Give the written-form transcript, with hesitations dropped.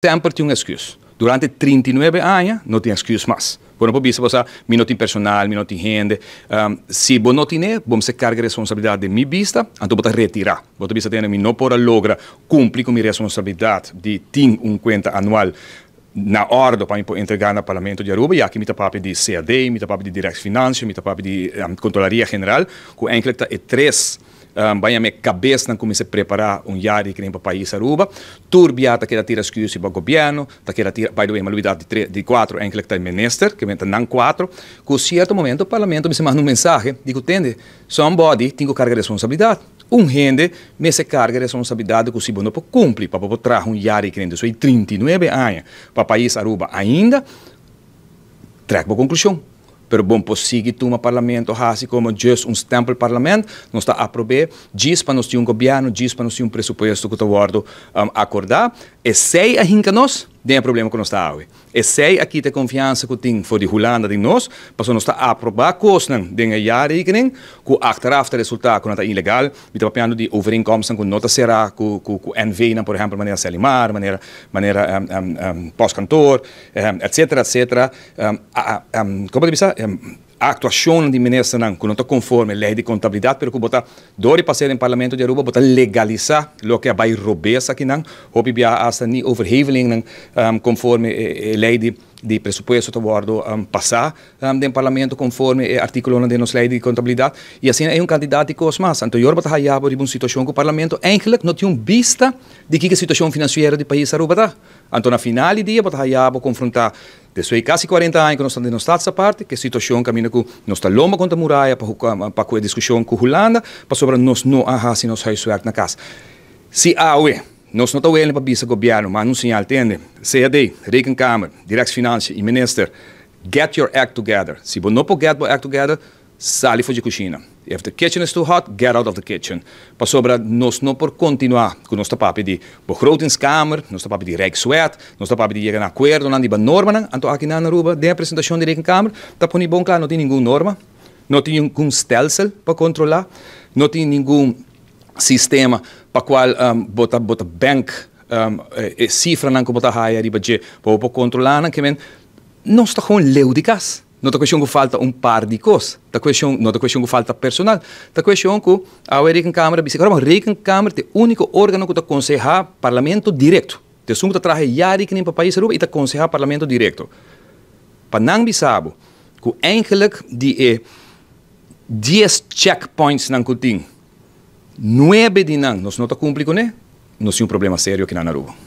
Semper tin un excuus. Durante 39 aña no tin excuus mas. Bo no por bisa bo sa, mi no tin personal, mi no tin hende. Si bo no tine, bo mester carga responsabilidad den mi bista, anto bo ta retira. Bo ta bisa tene, mi no por a logra cumpli cu mi responsabilidad di tin un cuenta anual na orde pa mi por entrega na Parlamento di Aruba. Y aki mi ta papia di CAD, mi ta papia di Directie Financiën, mi ta papia di Controlaria General, cu eigenlijk ta e tres baña me cabeza nan cuminsa prepara un jaarrekening pa pais Aruba. Tur bia ta keda tira excuus pa gobierno, ta keda tira, by the way, mi di tres, di cuatro, eigenlijk ta minister, cu ta nan cuatro, cu cierto momento Parlamento mester manda un mensahe, di tende, somebody tin cu carga responsabilidad. Un hende mester carga responsabilidad cu si bo no por cumpli, pa por traha un jaarrekening, dus 39 aña pa pais Aruba ainda, trek bo conclusion. Pero bon posigi tuma Parlamento hasi como just un stempel parlement, nos ta aproba, djis pa nos tin un gobierno, djis pa nos tin un presupuesto cu ta wordo acorda. Esey a hinca nos, den problema cu nos ta awe. Esey aki ta confiansa cu tin for di Hulanda den nos, paso nos ta aproba cosnan den e jaarrekening, cu achteraf ta resulta cu ta ilegal. Mi ta papiando di overeenkomsten cu no ta sera cu NV, por ehempel, manera Selimar, manera postkantoor, etc., etc. Con ta bisa? Actuacion di ministernan cu no ta conforme ley di contabilidad, pero cu bo ta door di pasa den Parlamento di Aruba, bo ta legalisa loke a bay robes akinan, hopi bia hasta ni overheveling nan conforme e ley di presupuesto ta wordo pasa den Parlamento conforme e articulo di nos ley di contabilidad y asina e un cantidad di cos mas. Anto awor bo ta haya un situacion cu Parlamento eigenlijk no tin un bista di ki situacion financiero di pais Aruba ta. Anto na final di dia bo ta haya confronta despues casi 40 aña cu nos ta den Staats Aparte, cu situacion caminda cu nos ta lomba contra muraya pa cu discusion cu Hulanda, pasobra nos no a hasi nos huiswerk na cas. Si awe nos no ta willing pa bisa gobierno, manda un señal, tende, CAD, Rekenkamer, Directie Financiën y Minister, get your act together. Si bo no por get your act together, sali for di cushina. If the kitchen is too hot, get out of the kitchen. Pasobra nos no por continua cu nos ta papia di begrotingskamer, nos ta papia di Rijkswet, nos ta papia di yega na acuerdo nan di norma nan, anto aki na Aruba, den presentacion di Rekenkamer, ta poni bon cla, no tin ningun norma, no tin ningun stelsel pa controla, no tin ningun sistema pa cual bo ta bank cifra nan cu bo ta haya riba dje pa bo controla nan, kiermen nos ta gewoon leu di cas. No ta cuestion cu falta un par di cos. Ta cuestion, no ta cuestion cu falta personal. Ta cuestion cu a Rekenkamer, bisa, awor, Rekenkamer ta e unico organo cu ta aconseha Parlamento directo. Ta esun cu ta traha jaarrekening pa pais Aruba y ta aconseha Parlamento directo. Pa nan bisa bo, cu eigenlijk di e 10 checkpoints nan cu tin, 9 di nan nos no ta cumpli cu ne, nos tin un problema serio aki na Aruba.